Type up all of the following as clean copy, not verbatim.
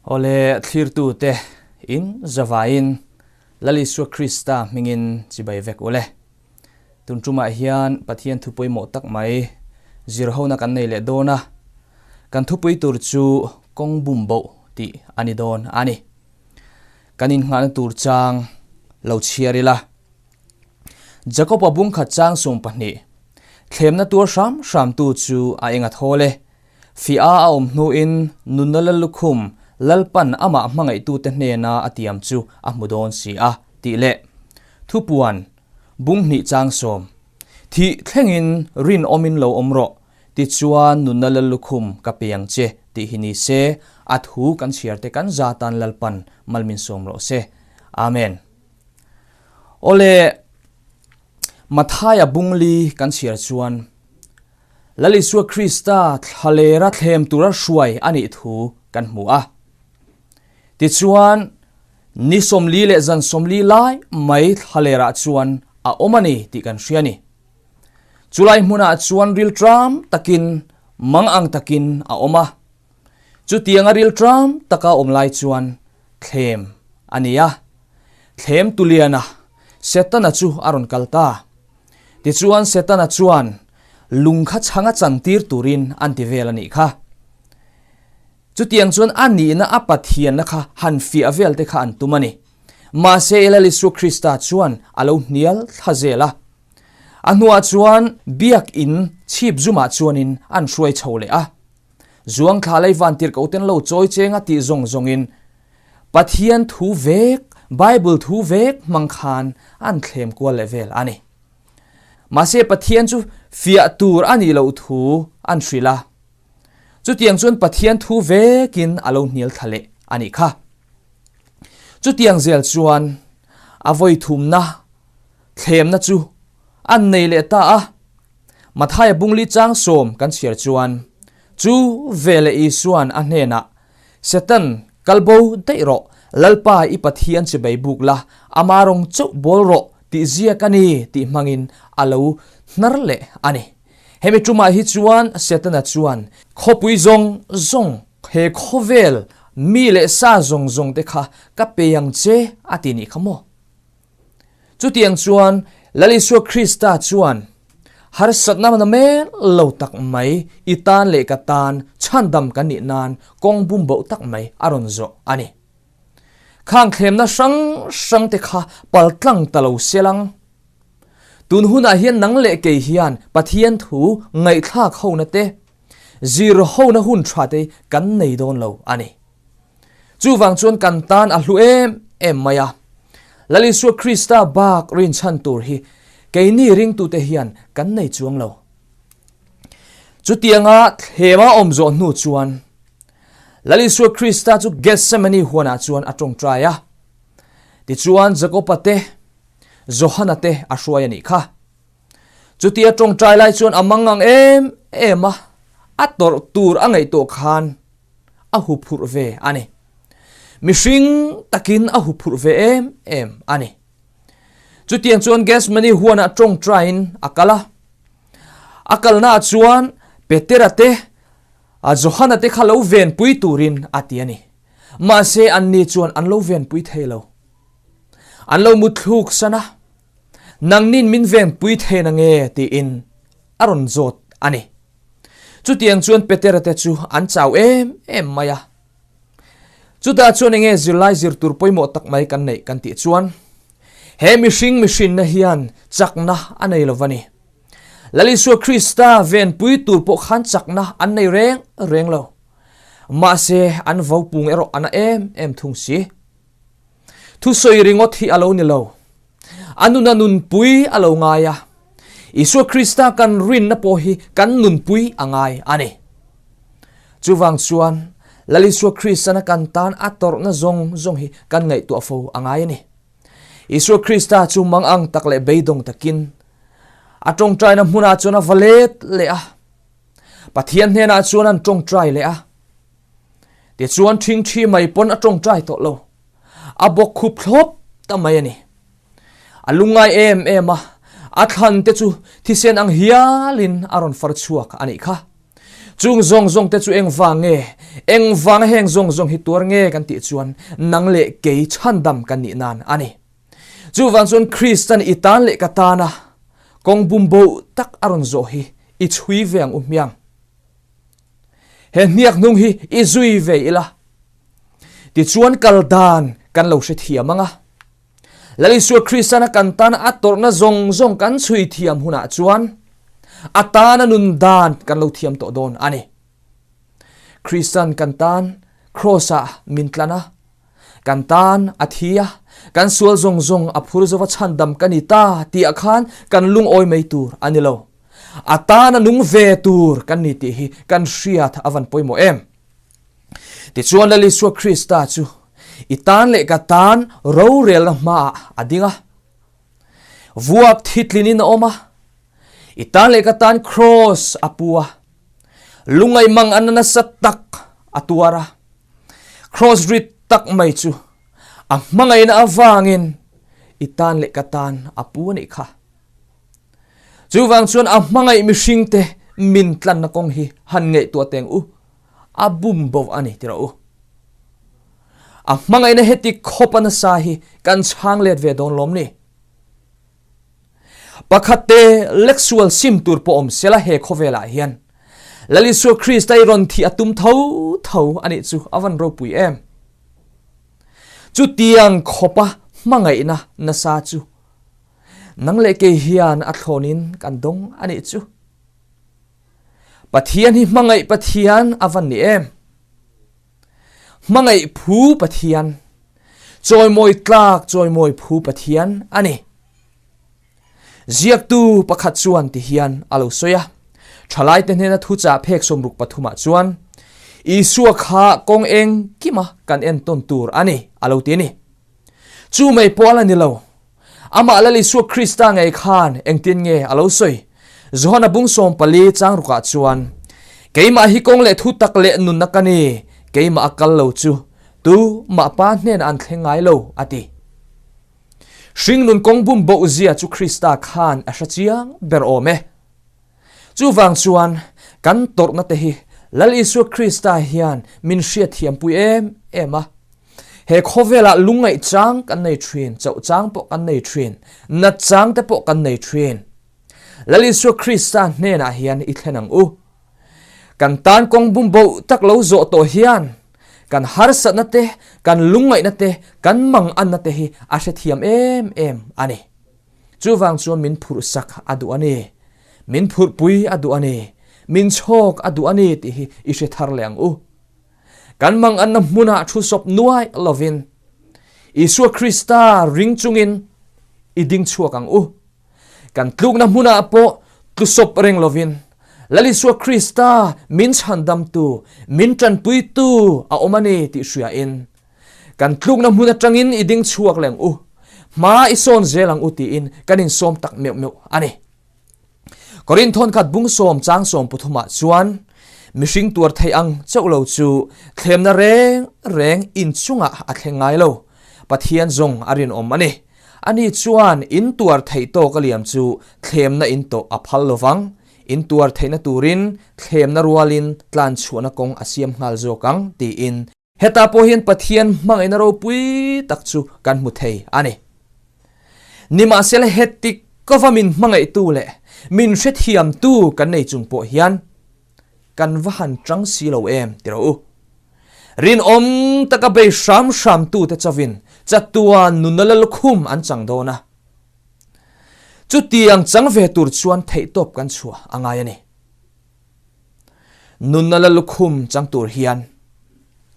Awle thlirtute in zavaiin Lal Isua Krista hmingin chibai vek ule. Tun tumah hian Pathian thu pawimawh tak mai zirhona kan nei leh dawn a, kan thupui tur chu kawng bum boh tih a ni dawn a ni. Kan innghahna tur chang lo chhiar ila. Jakob-a bungkhat chang 20, Thlemna tuar hram hramtu chu a eng a thawl e. Fiah a awm hnuin nunna Lallukhum, Lalpan amah hmangaihtute hnena a tiam chu a hmu dawn si a, tih leh Thupuan, Bunghnih chang 10, Thih thlengin rinawmin lo awm rawh, tichuan nunna Lallukhum ka pe ang che, tih hi ni se, a thu kan chhiarte kan zatan Lalpan malmin sawm rawh se. Amen. Awle, Mathaia bungli kan chhiar chuan, Lal Isua Krista thlalera thlem tura hruai a nih thu kan hmu a. Tichuan, ni 40 leh zan 40 lai mai thlalerah chuan a awm a ni tih kan hria a ni. Chulai hmunah chuan rilṭam takin, mangang takin a awm a. Chutianga rilṭam taka awm lai chuan thlem a ni a. Thlem tuliana Setana chu a rawn kal ta. Tichuan Setana chuan lung kha chhanga chantir turin an ti vel a nih kha. Chutiang chuan a nihna a Pathianna kha han fiah vel te kha an tum a ni. Mahse Lal Isua Krista chuan a lo hnial thla zel a. A hnuah chuan biakin chhip zumah chuanin an hruai chho leh a. Zuang thla lei van tirhkohten lo chawi cheng a tih zawng zawngin Pathian thu vek, Bible thu vek hmang khan an thlem kual leh vel a ni. Mahse Pathian chu fiah tur a nih loh thu an hrilh a. Chutiang chuan Pathian thu vekin a lo hnial thla leh a nih kha. Chutiang zel chuan a vawi thumna thlemna chu an nei leh ta a. Mathaia bungli chang 10 kan chhiar chuan, Chu veleh Isuan a hnenah, Satan, kal bo daih rawh, Lalpa i Pathian chibei buk la, ama rawng chauh bawl rawh tih ziak a ni tih hmangin a lo hnar leh a ni. Hemi tumah hi chuan Setana chuan khawpui zawng zawng, he khawvel mi leh sa zawng zawng te kha ka pe ang che a ti nih kha maw? Chutiang chuan Lal Isua Krista chuan harsatna na mel lo tak mai i tan leh ka tan chhandam kan nih nan kawng bum boh tak mai a rawn zawh a ni. Khang thlemna hrang hrang te kha paltlang ta lo selang. Tun hunah hian nang leh kei hian Pathian thu ngaihthlak hona te, zir hona hun tha te kan nei dawn lo a ni. Chuvang chuan kan tan a hlu em em mai a. Lal Isua Krista bak rinchhan tur hi keini ringtute hian kan nei chuang lo. Chutianga thlema awm zawh hnu chuan Lal Isua Krista chu Gethsemane huanah chuan a tawngtai a. Tichuan Jakoba te, Johana te a hruai a nih kha. Chutia tawngtai lai chuan a mangang em em a, a tawrh tur a ngaihtuah khan a huphurh ve a ni. Mihring takin a huphurh ve em em a ni. Chutiang chuan Gethsemane huanah tawngtaiin a kal a. A kalnaah chuan Petera te, Johana te kha lo venpui turin a ti a ni. Mahse anni chuan an lo venpui thei lo. An lo mutthluk san a, Nangnin min venpui thei na nge tiin a rawn zawt a ni. Chutiang chuan Petera te chu an chau em em mai a. Chutah chuan enge zirlai zir tur pawimawh tak mai kan neih kan tih chuan he mihring mihrinna hian chakna a nei lo va ni. Lal Isua Krista venpui tur pawh khan chakna an nei reng reng lo. Mahse an vopung erawh a na em em thung si. Thusawi ringawt hi a lo ni lo. A nuna nunpui a lo ngai a. Isua Krista kan rinna pawh hi kan nunpui a ngai a ni. Chuvang chuan Lal Isua Kristana kan tan a tawrhna zawng zawng hi kan ngaihtuah fo a ngai a ni. Isua Krista chu mangang tak leh beidawng takin a tawngtaina hmunah chuan a va let leh a. Pathian hnenah chuan an tawngtai leh a. Tichuan ṭhingṭhi mai pawn a ṭawngṭai tawh lo. A bawk khup thlawp ta mai a ni. A lungngai em em a, a thlan te chu thisen ang hialin a rawn far chhuak a nih kha. Chung zawng zawng te chu engvang nge? Engvanga heng zawng zawng hi tuar nge kan tih chuan nang leh kei chhandam kan nih nan a ni. Chuvang chuan Kristan i tan leh ka tana kawng bumbo tak a rawn zawh hi i chhui ve ang u hmiang. He hniak hnung hi i zui ve ila. Tichuan kal dan kan lo hrethiam ang a. Lal Isua Kristana kan tana a tawrhna zawng zawng kan chhui thiam hunah chuan a tana nun dan kan lo thiam tawh dawn a ni. Kristan kan tan Kraws-ah min tlan a, kan tan a thi a, kan sual zawng zawng a phur zova chhandam ka ni ta tihah khan kan lungawi mai tur a ni lo. A tana nung ve tur kan ni tih hi kan hriat a van pawimawh em? Tichuan Lal Isua Krista chu i tan leh ka tan rorelna hmaah a ding a. Vuak thitlinin a awm a, i tan leh ka tan kraws a pu a. Lungngaih mang a na nasa tak a tuar a. Kraws rit tak mai chu a hmangaihna avangin i tan leh ka tan a pu a nih kha. Chuvang chuan a hmangaih mihringte min tlanna kawng hi han ngaihtuah teng u, a bum bo a ni ti rawh u. A hmangaihna heti khawp a nasa hi kan chhang let ve dawn lawm ni? Pakhat te lek sual sim tur pawh awm sela he khawvelah hian Lal Isua Krista i rawn thih a tum tho tho a nih chu a van ropui em. Chutiang khawpa hmangaihna nasa chu Nang leh kei hian a thlawnin kan dawng a nih chu. Pathian hi hmangaih Pathian a van ni em? Hmangaih phu Pathian, chawimawi tlak chawimawi phu Pathian a ni. Ziaktu pakhat chuan ti hian a lo sawi a, Thalaite hnena thuchah phek 63 ah chuan, Isua kha kawng engkima kan entawn tur a ni, a lo ti a ni. Chu mai pawh a la ni lo. Amah Lal Isua Krista ngei khan engtin nge a lo sawi? Johana bung 14 chang rukah chuan, Keimah hi kawng leh thu tak leh nunna ka ni, keimah a kal lo chu tu mah Pa hnenah an thleng ngai lo, a ti. Hringnun kawng bum boh zia chu Krista khan a hre chiang ber awm e. Chuvang chuan kan tawrhna te hi Lal Isua Krista hian min hriatthiampui em em a. He khawvelah lungngaih chang kan nei thin, chauh chang pawh kan nei thin, nat chang te pawh kan nei thin. Lal Isua Krista hnenah hian i thlen ang u. Kan tan kawng bum bo tak lo zawh tawh hian kan harsatna te, kan lungngaihna te, kan manganna te hi a hrethiam em em a ni. Chuvang chuan min phurh sak a duh a ni, min phurhpui a duh a ni, min chhawk a duh a ni tih hi i hre thar leh ang u. Kan manganna hmunah thu sawp nuai lovin Isua Krista ring chungin i ding chhuak ang u. Kan tlukna hmunah pawh tlu sawp reng lovin Lal Isua Krista min chhandamtu, min tanpuitu a awm a ni tih hriain Kan tlukna hmun atangin i ding chhuak leh ang u, hma i sawn zel ang u tiin kan insawm tak meuh meuh a ni. Korinth thawnkhat bung sawm chang sawm pathumah chuan mihring tuar theih ang chauh lo chu thlemna reng reng inchungah a thleng ngai lo. Pathian zawng a rinawm a ni. Ani chuan in tuar theih tawk a liam chu thlemna in tawh a phal lovang. In tuar theihna turin thlemna rualin tlanchhuahna kawng a siam nghal zawk ang tiin Hetah pawh hian Pathian hmangaihna ropui tak chu kan hmu thei a ni. Nimahsela heti kova min hmangaihtu leh min hrethiamtu kan nei chung pawh hian kan va han chang si lo em ti rawh u. Rinawm taka bei hram hramtute chauhin chatuan nunna lalkhum an chang dawn a. Chutiang chang ve tur chuan theihtawp kan chhuah a ngai a ni. Nunna la lukhum chang tur hian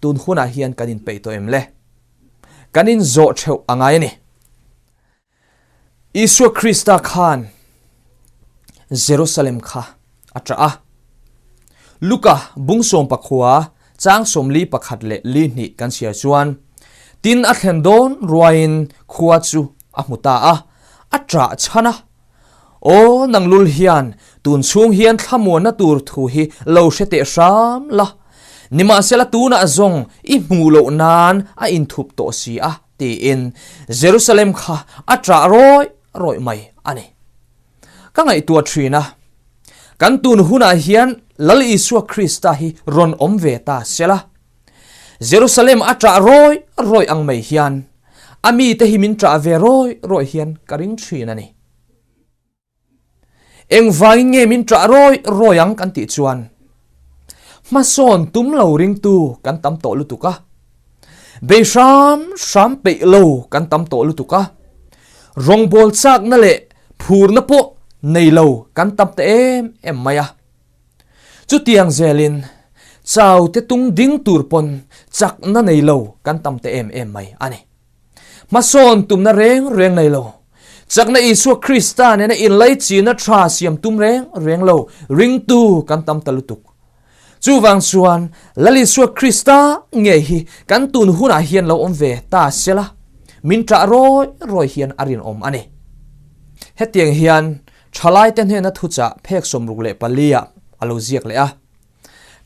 tun hunah hian kan inpeih tawh em le? Kan inzawh theuh a ngai a ni. Isua Krista khan Jerusalem kha a ṭah a. Luka bung sawm pakhua chang 41 leh li hnih kan chhiar chuan, Tin a thlen dawn ruaiin khua chu a hmu ta a, a ṭah chhan a. Aw, nang lul hian tun chhung hian thlamuanna tur thu hi lo hre teh hram la. Nimahsela tunah zawng i hmuh loh nan a inthup tawh si a, tiin Jerusalem kha a ṭah rawih rawih mai a ni. Ka ngaihtuah ṭhin a, kan tun hunah hian. Lal Isua Krista hi rawn awm ve ta sela. Jerusalem a ṭah rawi rawi ang mai hian a mite hi min ṭah ve rawi rawi hian ka ring ṭhin a ni. Engvangin nge min ṭah rawi rawi ang kan tih chuan hmasawn tum lo ringtu kan tam tawh lutuk a, bei hram hram peih lo kan tam tawh lutuk a, rawngbawl chakna leh phurna pawh nei lo kan tam ta em em mai a. Chutiang zelin chau te tung ding tur pawn chakna nei lo kan tam ta em em mai a ni. Hmasawn tumna reng reng nei lo, chakna Isua Krista nena inlaichina tha siam tum reng reng lo ringtu kan tam ta lutuk. Chuvang chuan Lal Isua Krista ngei hi kan tun hunah hian lo awm ve ta sela, min ṭah rawi rawi hian a rinawm a ni. Hetiang hian Thalaite hnena thuchah phek 64 ah a lo ziak leh a.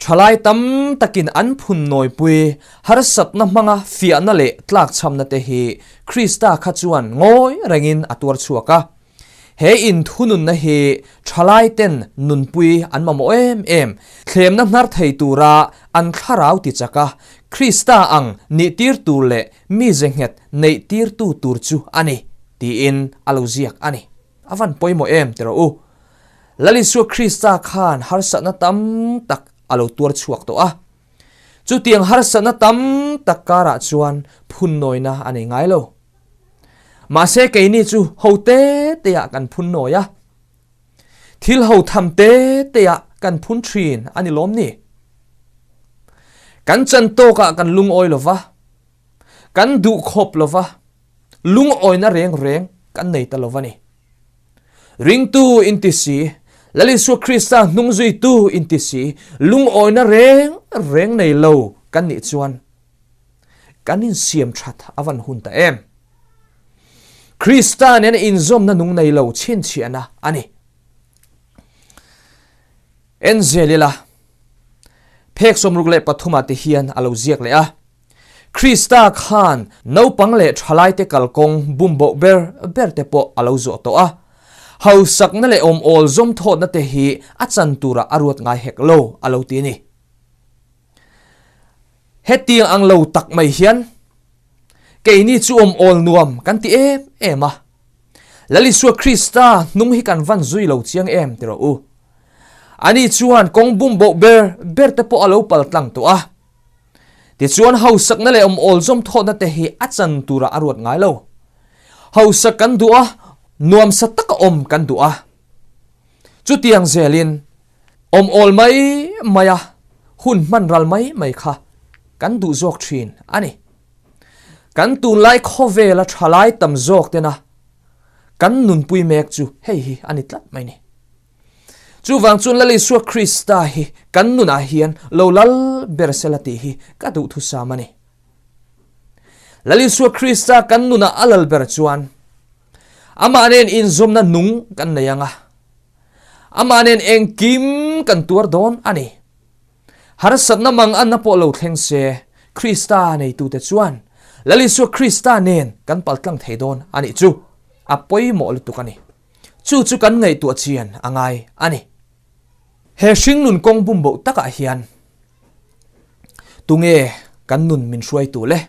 Thalai tam takin an phun nawipui harsatna hmanga fiahna leh tlakchhamna te hi Krista kha chuan ngawi rengin a tuar chhuak a. He inthununna hi thalaiten nunpui an mamawh em em, thlemna hnar thei tura an thlarau tichak a, Krista ang nihtir tur leh mize nghet neihtirtu tur chu a ni, tiin a lo ziak a ni. A van pawimawh em ti rawh u. Lal Isua Krista khan harsatna tam tak a lo tuar chhuak tawh a. Chutiang harsatna tam tak karah chuan phunnawina a nei ngai lo. Mahse keini chu ho te teah kan phunnawi a. Thil ho tham te teah kan phun thin a ni lawm ni? Kan chan tawkah kan lungawi lo va, kan duhkhawp lo va, lungawina reng reng kan nei ta lo va ni. Ringtu inti si, Lal Isua Krista hnungzuitu inti si, lungawina reng reng nei lo kan nih chuan kan insiam that a van hun ta em. Krista nena inzawmna nung nei lo chhinchhiahna a ni. En zel ila, phek 63 ah te hian a lo ziak leh a. Krista khan naupang leh thalaite kalkawng bumboh ber ber te pawh a lo zawh tawh a. Hausakna leh awm-awl zawmthawtna te hi a chan turah a ruat ngai hek lo a lo ti a ni. Hetiang ang lo tak mai hian keini chu awm-awl nuam kan ti em em a. Lal Isua Krista hnung hi kan van zui lo chiang em ti rawh u. Ani chuan kawng bumboh ber ber te pawh a lo paltlang tawh a. Tichuan hausakna leh awm awl zawm thawhna te hi a chan turah a ruat ngai lo. Hausak kan duh a, nuamsa taka awm kan duh a. Chutiang zelin awm awl mai mai a, hun hman ral mai mai kha kan duh zawk thin a ni. Kan tunlai khawvela thalai tam zawk tena kan nunpui mek chu hei hi a ni tlat mai ni. Chuvang chuan Lal Isua Krista hi kan nunah hian lo lal ber sela tih hi ka duhthusam a ni. Lal Isua Krista kan nunah a lal ber chuan amah nen inzawmna nung kan nei ang a, amah nen engkim kan tuar dawn a ni. Harsatna mang anna pawh lo thleng se, Krista neitute chuan Lal Isua Krista nen kan paltlang thei dawn a nih chu a pawimawh lutuk a ni. Chu chu kan ngaihtuah chian a ngai a ni. He hringnun kawng bumboh takah hian tunge kan nun min hruaitu le?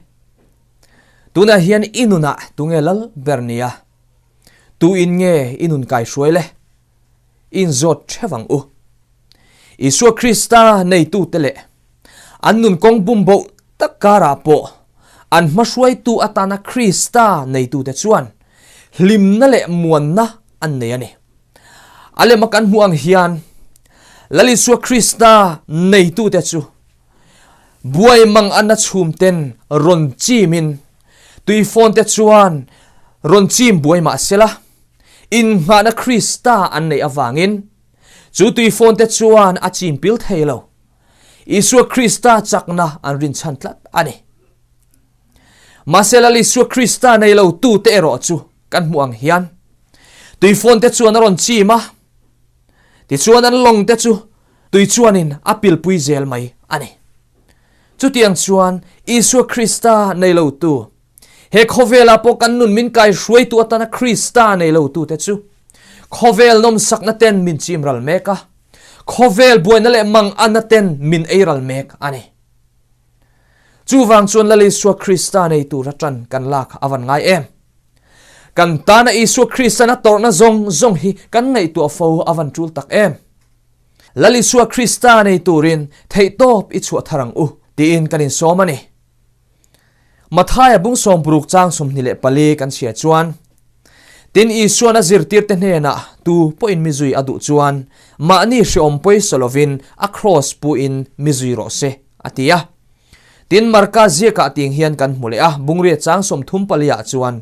Tunah hian i nunah tunge lal ber nia? Tuin nge i nun kaihruai le? I inzawt theuh ang u. Isua Krista neitute leh an nun kawng bumboh tak karah pawh an hmahruaitu atana Krista neitute chuan hlimna leh muanna an nei a ni. A lema kan hmuh ang hian Lal Isua Krista neitute chu buai mang anna chhumten rawn chimin tuifawnte chuan rawn chim buai mah sela innghahna Krista an neih avangin Chu tuifawnte chuan a chimpil thei lo. Isua Krista chakna an rinchhan tlat a ni. Mahse Lal Isua Krista nei lo tute erawh chu kan hmuh ang hian tuifawnte chuan a rawn chim a, tichuan an lawngte chu tui chuanin a pilpui zel mai a ni. Chutiang chuan Isua Krista nei lo tu He khawvelah pawh kan nun min kai hruaitu atana Krista nei lotute chu khawvel nawmsakna ten min chim ral mek a. Khawvel buaina leh manganna ten min ei ral mek a ni. Chuvang chuan Lal Isua Krista nei tura tan kan lak a van ngai em? Kan tana Isua Kristan a tawrhna zawng zawng hi kan ngaihtuah fo a van tul tak em? Lal Isua Krista nei turin theihtawp i chhuah thar ang u tiin kan insawm a ni. Mathaia bung sawmparuk chang 24 kan chhia chuan, Tin Isuan a zirtirte hnenah tu pawhin mi zui a duh chuan mahni hreawm pawisa lovin a kraws puin mi zui rawh se, a ti a. Tin Marka ziakah ting hian kan hmu leh a, bungria chang 34 ah chuan,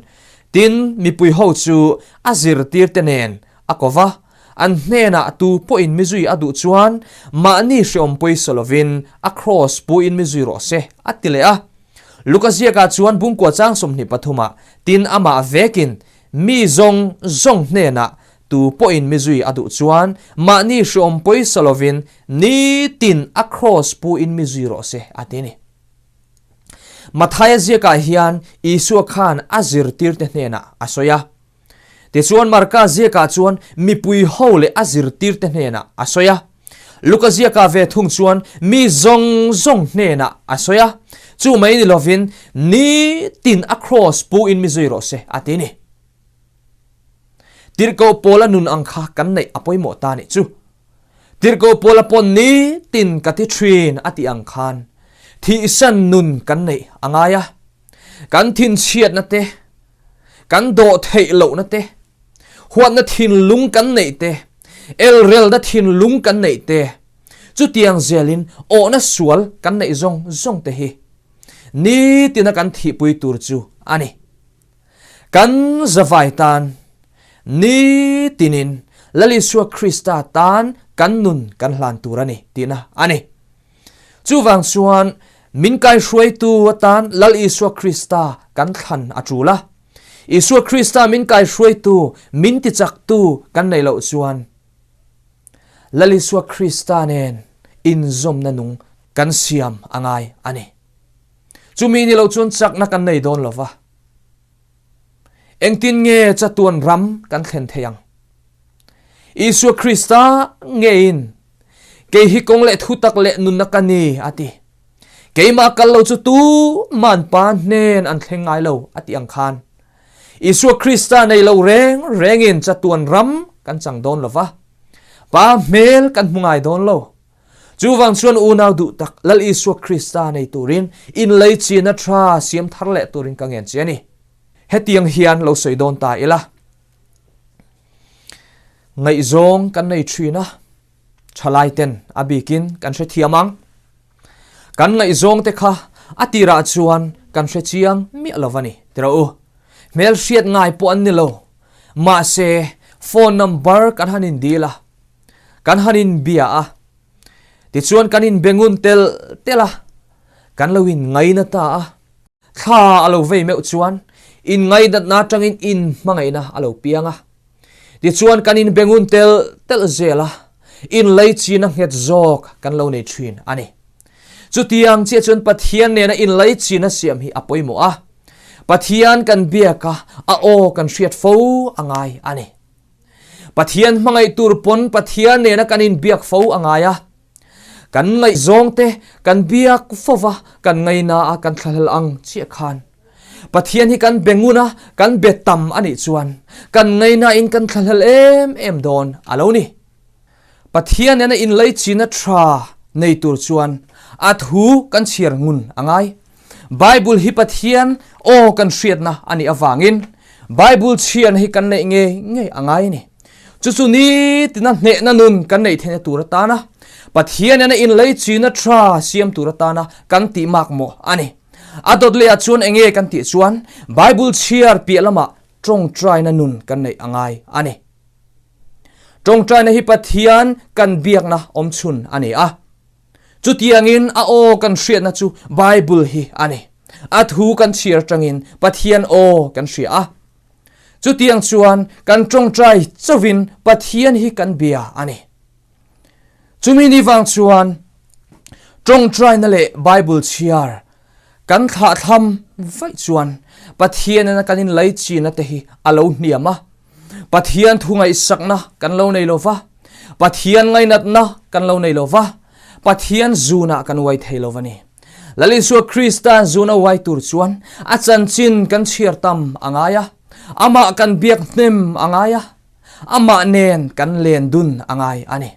Tin mipui ho chu a zirtirte nen a ko va, an hnenah tu pawhin mi zui a duh chuan mahni hreawm pawisa lovin a kraws puin mi zui rawh se, a ti leh a. Luka ziakah chuan bungkua chang 23 ah tin amah vekin mi zawng zawng hnenah tu pawhin mi zui a duh chuan mahni hreawm pawisa lovin nitin a kraws puin mi zui rawh se a ti a ni. Mathaia ziakah hian Isua khan a zirtirte hnenah a sawi a. Tichuan Marka ziakah chuan mipui ho leh a zirtirte hnenah a sawi a. Luka ziakah ve thung chuan mi zawng zawng hnenah a sawi a. Chu mai ni lovin nitin a kraws puin mi zui rawh se a ti ni. Tirhkoh Paula nun ang kha kan neih a pawimawh ta nih chu. Tirhkoh Paula pawn nitin ka ti thin a tih ang khan thihsan nun kan neih a ngai a. Kan thinchhiatna te, kan dawh theih lohna te, huatna thinlung kan neih te, elrelna thinlung kan neih te, chutiang zelin awhna sual kan neih zawng zawng te hi nitina kan thihpui tur chu a ni. Kan zavai tan nitinin Lal Isua Krista tan kan nun kan hlan tur a ni tihna a ni. Chuvang chuan min kaihruaitu atan Lal Isua Krista kan thlan a tul a. Isua Krista min kaihruaitu, min tichaktu kan neih loh chuan Lal Isua Krista nen inzawmna nung kan siam a ngai a ni. Chumi ni lo chuan chakna kan nei dawn lo va. Engtin nge chatuan ram kan thlen thei ang? Isua Krista ngeiin Kei hi kawng leh thutak leh nunna ka ni, a ti. Keimah kal lo chu tu man pa hnen an thleng ngai lo, a ti ang khan. Isua Krista nei lo reng rengin chatuan ram kan chang dawn lo va. Pa hmel kan hmu ngai dawn lo. Chuvang chuan unau duh tak Lal Isua Krista nei turin inleichina tha siam thar leh turin ka ngen che a ni. Hetiang hian lo sawi dawn ta ila. Ngaihzawng kan nei thin a, thalai ten a bikin kan hrethiam ang. Kan ngaihzawng te kha a tirah chuan kan hre chiang miah lo a ni tiraw u. Hmel hriat ngai pawh an ni lo. Mahse phone number kan han indil a, kan han inbia a, tichuan kan inbe ngun tel tel a, kan lo inngaina ta a. Thla a lo vei meuh chuan inngainatna atangin inhmangaihna a lo piang a. Tichuan kan inbengun tel telh zel a, inleichina nghet zawk kan lo nei thin a ni. Chutiang chiah chuan Pathian nena inleichina siam hi a pawimawh a, Pathian kan biak a, a aw kan hriat fo a ngai a ni. Pathian hmangaih tur pawn Pathian nena kan inbiak fo a ngai a. Kan ngaihzawng te kan biak fo va, kan ngaina a, kan thlahlel ang chiah khan. Pathian hi kan be ngun a, kan be tam a nih chuan kan ngaina in kan thlahlel em em dawn a lo ni. Pathian nena inleichina tha nei tur chuan a thu kan chhiar ngun a ngai. Bible hi Pathian aw kan hriatna a nih avangin Bible chhiarna hi kan neih ngei ngei a ngai a ni. Chu chu nitina hnehna nun kan neih theihna tur atana Pathian nena inleichina tha siam tur atana kan tih makmawh a ni. A dawt lehah chuan enge kan tih chuan Bible chhiar piah lamah tawngtaina nun kan neih a ngai a ni. Tawngtaina hi Pathian kan biakna awmchhun a ni a. Chutiangin a aw kan hriatna chu Bible hi a ni. A thu kan chhiar tangin Pathian aw kan hria a. Chutiang chuan kan tawngtai chauhin Pathian hi kan bia a ni. Chumi ni vang chuan tawngtaina leh Bible chhiar kan thlahthlam vaih chuan Pathian nena kan inlaichina te hi a lo hniam a. Pathian thu ngaihsakna kan lo nei lo va. Pathian ngainatna kan lo nei lo va, Pathian zunah kan uai thei lo va ni. Lal Isua Krista zuna uai tur chuan a chanchin kan chhiar tam a ngai a, amah kan biak hnem a ngai a, amah nen kan len dun a ngai a ni.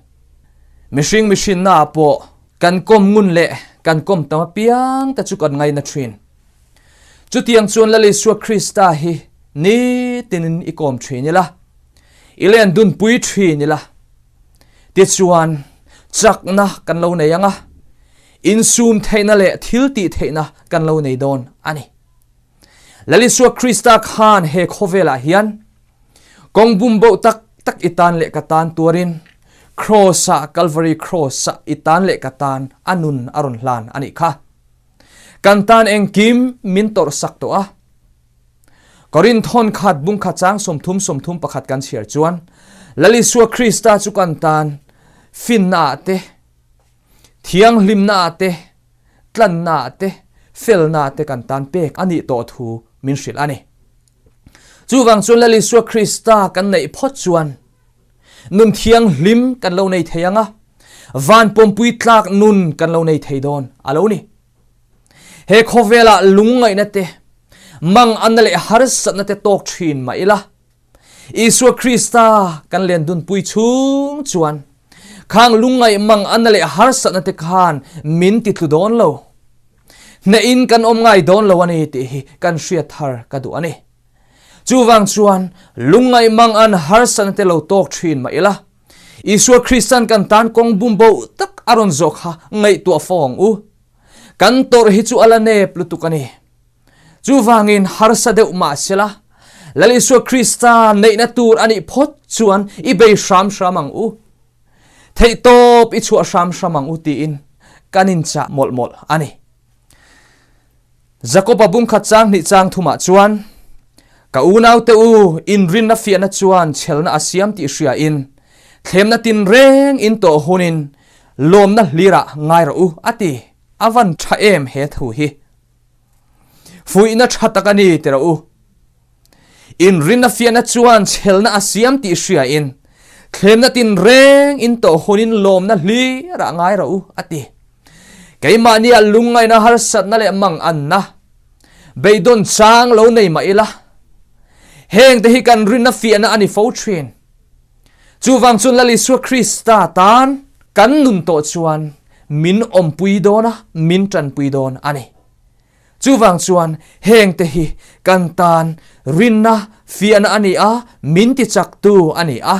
Mihring mihrinnaah pawh kan kawm ngun leh kan kawm tam apiang te chu kan ngaina thin. Chutiang chuan Lal Isua Krista hi nitinin i kawm thin ila, i len dunpui thin ila. Tichuan, chakna kan lo nei ang a, insum theihna leh thil tih theihna kan lo nei dawn a ni. Lal Isua Krista khan he khawvelah hian kawng bumboh tak tak i tan leh ka tan tuarin Kraws-ah, Kalvari Kraws-ah i tan leh ka tan a nun a rawn hlan a nih kha. Kan tan engkim min tawrhsak tawh a. Korinthon khat bungkhat chang 30 31 kan chhiar chuan Lal Isua Krista chu kan tan finna ah te, thianghlimna ah te, tlanna ah te, felna ah te kan tan pek a nih tawh thu min hrilh a ni. Chuvang chuan Lal Isua Krista kan neih phawt chuan nun thianghlim kan lo nei thei ang a, van pawmpui tlak nun kan lo nei thei dawn a lo ni. He khawvelah lungngaihna te, manganna leh harsatna te tawk thin mah ila, Isua Krista kan len dunpui chhung chuan khang lungngaih manganna leh harsatna te khan min ti tlu dawn lo. Hnehin kan awm ngai dawn lo a ni tih hi kan hriat thar ka duh a ni. Chuvang chuan lungngaih mangan harsatna te lo tawk thin mah ila, Isua Kristan kan tan kawng bumbo tak a rawn zawh kha ngaihtuah fo ang u. Kan tawrh hi chu a la nep lutuk a ni. Chuvangin harsa deuh mah sela, Lal Isua Krista neihna tur a nih phawt chuan i bei hram hram ang u. Theihtawp i chhuah hram hram ang u tiin kan inchah mawlh mawlh a ni. Jakoba bungkhat chang hnih chang thumah chuan, Ka unaute u, inrinna fiahna chuan chhelna a siam tih hriain, thlemna tinreng in tawh hunin lawmna hlirah ngai rawh u, a ti. A van tha em he thu hi. Fuihna tha tak a ni ti rawh u. Inrinna fiahna chuan chhelna a siam tih hriain, thlemna tinreng in tawh hunin lawmna hlirah ngai rawh u, a ti. Keimahnia lungngaihna harsatna leh manganna beidawn chang lo nei mah ila, hengte hi kan rinna fiahna a ni fo thin. Chuvang chuan Lal Isua Krista tan kan nun tawh chuan min awmpui dawn a, min tanpui dawn a ni. Chuvang chuan hengte hi kan tan rinna fiahna a ni a, min tichaktu a ni a,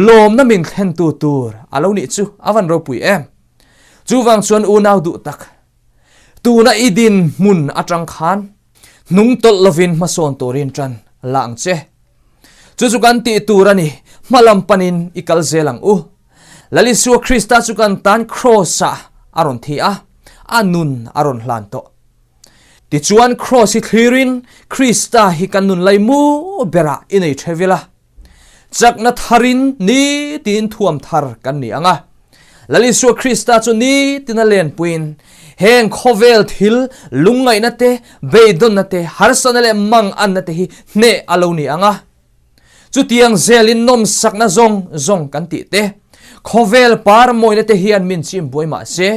lawmna min thlentu tur a lo nih chu a van ropui em. Chuvang chuan unau duh tak, tuna i din hmun atang khan hnung tawlh lovin hmasawn turin tan la ang che. Chu chu kan tih tur a ni, hmalam panin i kal zel ang u. Lal Isua Krista chu kan tan Kraws-ah a rawn thi a, a nun a rawn hlan tawh. Tichuan Kraws hi thlirin Krista hi kan nun laimu berah i nei the vil a. Chakna tharin nitin thuam thar kan ni ang a. Lal Isua Krista chu nitina lenpuiin heng khawvel thil lungngaihna te, beidawnna te, harsatna leh manganna te hi hneh a lo ni ang a. Chutiang zelin nawmsakna zawng zawng kan tih te, khawvel par mawina te hian min chim buai mah se,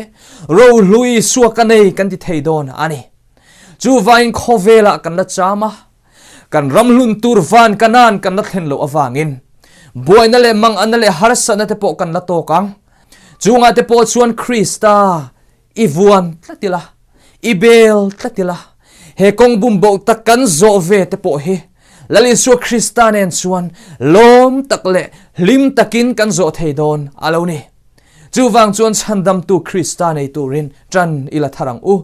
rohlu Isua ka nei kan ti thei dawn a ni. Chuvangin khawvelah kan la cham a. Kan ram hlun tur van Kanaan kan la thlen loh avangin buaina leh manganna leh harsatna te pawh kan la tawk ang. Chungah te pawh chuan Krista i vuan tlat ila, i bel tlat ila, he kawng bumboh tak kan zawh ve te pawh hi Lal Isua Krista nen chuan lawm tak leh hlim takin kan zawh thei dawn a lo ni. Chuvang chuan chhandamtu Krista nei turin ṭan i la thar ang u.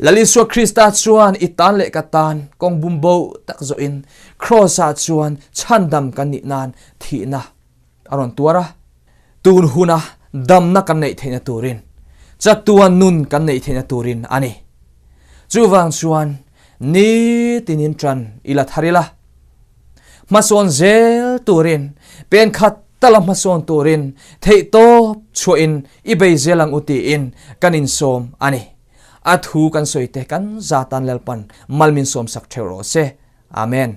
Lal Isua Krista chuan i tan leh ka tan kawng bumbo tak zawhin Kraws-ah chuan chhandam kan nih nan thihna a rawn tuar a. Tun huna damna kan neih theihna turin, chatuan nun kan neih theihna turin a ni. Chuvang chuan nitinin ṭan i la thar ila. Hmasawn zel turin, pen khat tala hmasawn turin theihtawp chhuahin i bei zel ang u tiin kan insawm a ni. A thu kan sawi te kan zatan Lalpan mal min sawmsak theuh rawh se. Amen.